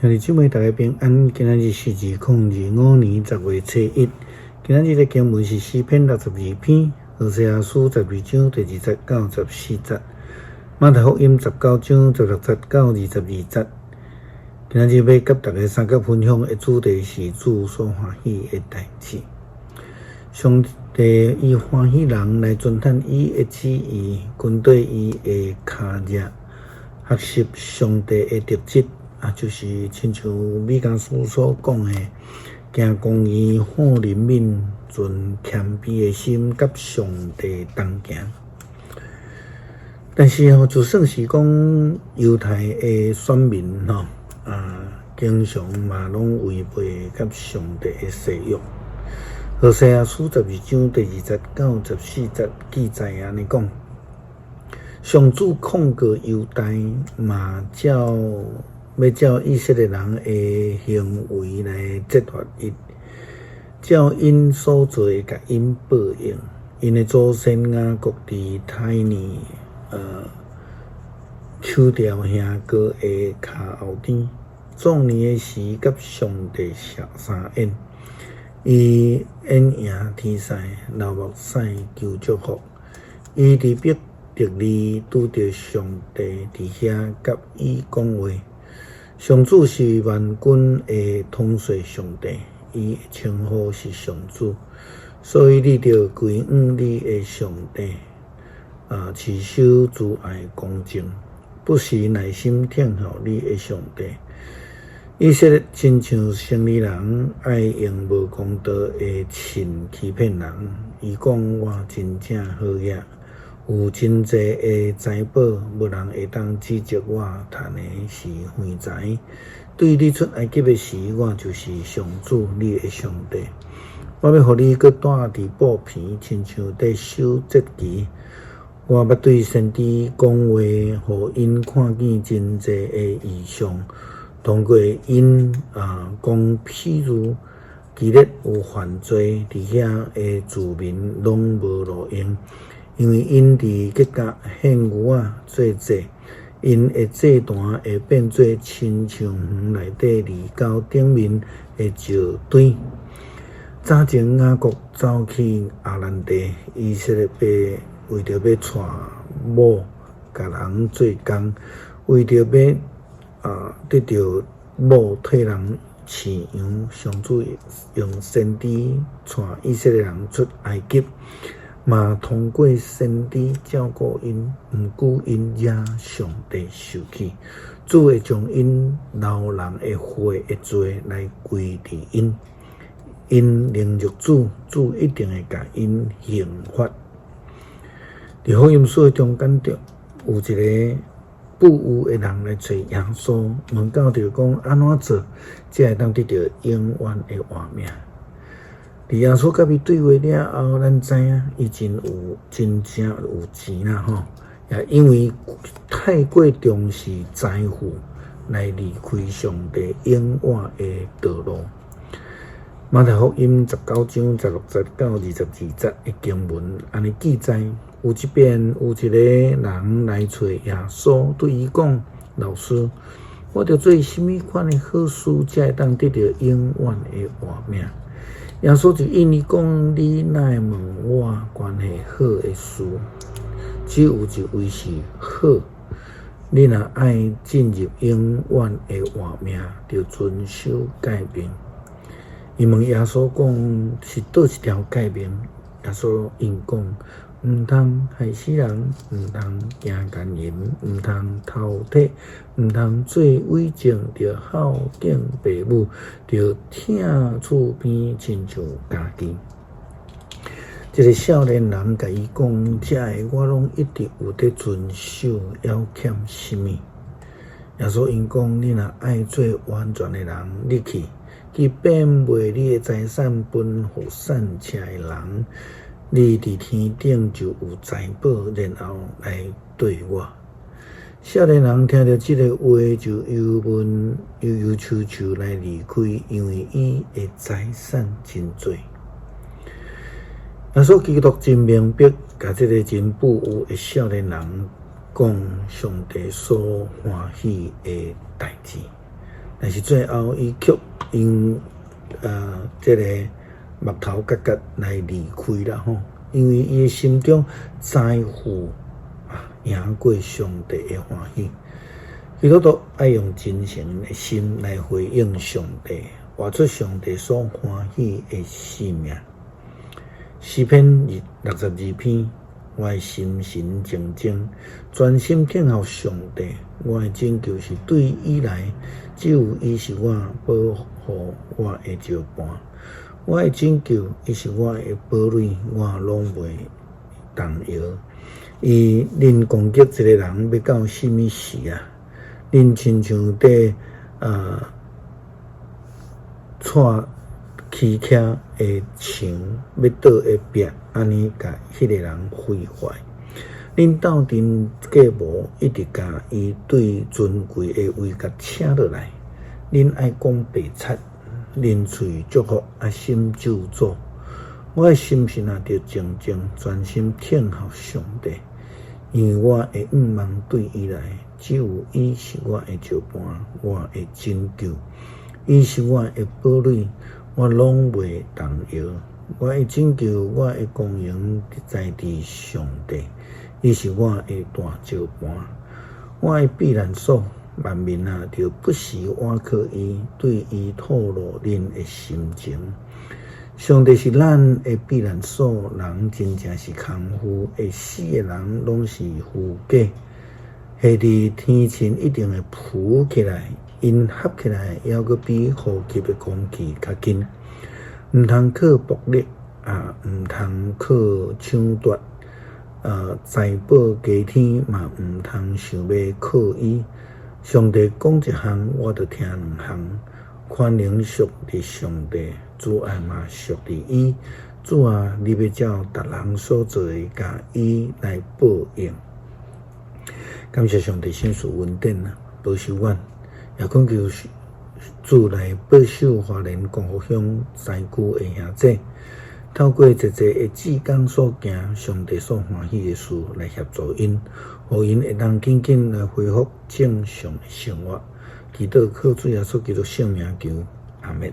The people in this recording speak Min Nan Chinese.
兄弟姊妹，大家平安。今仔日是2025年10月初一。今仔日的經文是詩篇62篇，何西阿書12章第2節到14節，馬太福音19章16節到22節。今仔日欲佮大家相佮分享的主題是主所歡喜的代誌。上帝伊歡喜人來遵行伊的旨意，跟綴伊的跤跡，學習上帝的特質。啊，就是親像彌迦書所講的，行公義、好憐憫、存謙卑的心，佮上帝同行。但是吼，就算是講猶太的選民吼，啊，經常嘛攏違背佮上帝的誓約。何西阿書12章第2節到14節記載按呢講：上主控告猶大，嘛照欲照以色列人的行為來責罰伊，照𪜶所做的共𪜶報應。𪜶的祖先雅各佇胎呢，手牢兄哥的跤後邊，壯年的時佮上帝相應，伊演贏天使，流目屎求祝福。伊佇伯特利拄著上帝，佇遐佮伊講話。上主是萬軍的統帥上帝，伊的稱呼是上主，所以你著歸向你的上帝，啊，持守慈愛公正，不時耐心聽候你的上帝。以色列親像生理人愛用無公道的秤欺騙人，伊講我真正好額。有真濟的財寶，無人會當指責我趁的是橫財。對你出埃及的時，我就是上主，你的上帝。我欲予你閣蹛佇布棚，親像佇守節期。我捌對先知講話，予𪜶看見真濟的異象，通過𪜶啊講譬喻，基列有犯罪，佇遐的住民攏無路用。因為𪜶佇吉甲獻牛仔做祭，𪜶的祭壇會變做親像園內底犁溝頂面的石堆。早前雅各走去亞蘭地，以色列爸為著欲娶某，共人做工，為著欲啊得著某替人飼羊，上主用先知帶以色列人出埃及。嘛通過先知照顧𪜶，毋過𪜶惹上帝受氣，主會將𪜶流人的血的罪來歸佇𪜶。𪜶凌辱主，主一定會共𪜶刑罰。佇福音書的中間著有一个富有的人來揣耶穌，問到著講按怎做，才會當得著永遠的活命。佇耶穌佮伊對話了後，咱知影伊真有真正有錢啦吼，也因為太過重視財富來離開上帝永遠的道路。馬太福音19章16節到22節的經文按呢記載，有一遍有一个人來揣耶穌，對伊講：老師，我著做啥物款的好事，才會當得著永遠的活命？耶穌就應伊講：你哪會問我關係好的事？只有一位是好。你若愛進入永遠的活命，著遵守誡命。伊問耶穌講：是佗一條誡命？耶穌應講：毋通害死人，毋通行姦淫，毋通偷提，毋通做偽證，著孝敬爸母，著疼厝邊親像家己。這个少年人共伊講：這个我攏一直有佇遵守，猶欠啥物？耶穌應講：你若愛做完全的人，你去去變賣你的財產，分予散赤的人。你佇天頂就有財寶，然後來綴我。少年人聽著這个話，就憂悶憂憂愁愁來離開，因為伊的財產真濟。耶穌基督真明白，共這个真富有的少年人講上帝所歡喜的代誌。但是最後伊卻用這个目頭角角來離開啦吼，因為伊的心中財富啊贏過上帝的歡喜。基督徒愛用真誠的心來回應上帝，活出上帝所歡喜的生命。詩篇62篇，我的心神靜靜，專心等候上帝。我的拯救是對伊來，只有伊是我保護我的石磐。我的拯救，伊是我的堡壘，我攏袂動搖。伊恁攻擊一個人欲到啥物時啊？恁親像佇蔡起徛的牆欲倒的壁，按呢共彼个人毀壞。恁鬥陣計謀，一直共伊對尊貴的位共請落來。恁愛講白賊，恁喙祝福，啊心咒詛。我的心神啊，著靜靜專心等候上帝，因為我的向望對伊來，只有伊是我的石磐，我的拯救，伊是我的堡壘，我攏袂動搖。我的拯救，我的光榮在佇上帝，伊是我的大石磐，我的避難所。萬民啊，著不時倚靠伊，對伊吐露恁的心情。上帝是咱的避難所，人真正是空虛，會死的人攏是虛假。夏日天晴一定會浮起來，𪜶合起來，猶閣比呼吸的空氣較緊。毋通靠暴力，也毋通靠搶奪，財寶加添嘛毋通想欲靠伊。上帝講一項，我就聽兩項。權能屬佇上帝，慈愛嘛屬佇伊。主啊，你欲照逐人所做的，共伊來報應。感謝上帝賞賜恩典啊，保守阮，也懇求主來保守花蓮光復鄉災區的兄弟，透過濟濟的志工所行，上帝所歡喜的事來協助𪜶，予𪜶會當緊緊來恢復正常的生活。祈禱靠主耶穌基督聖名求，阿們。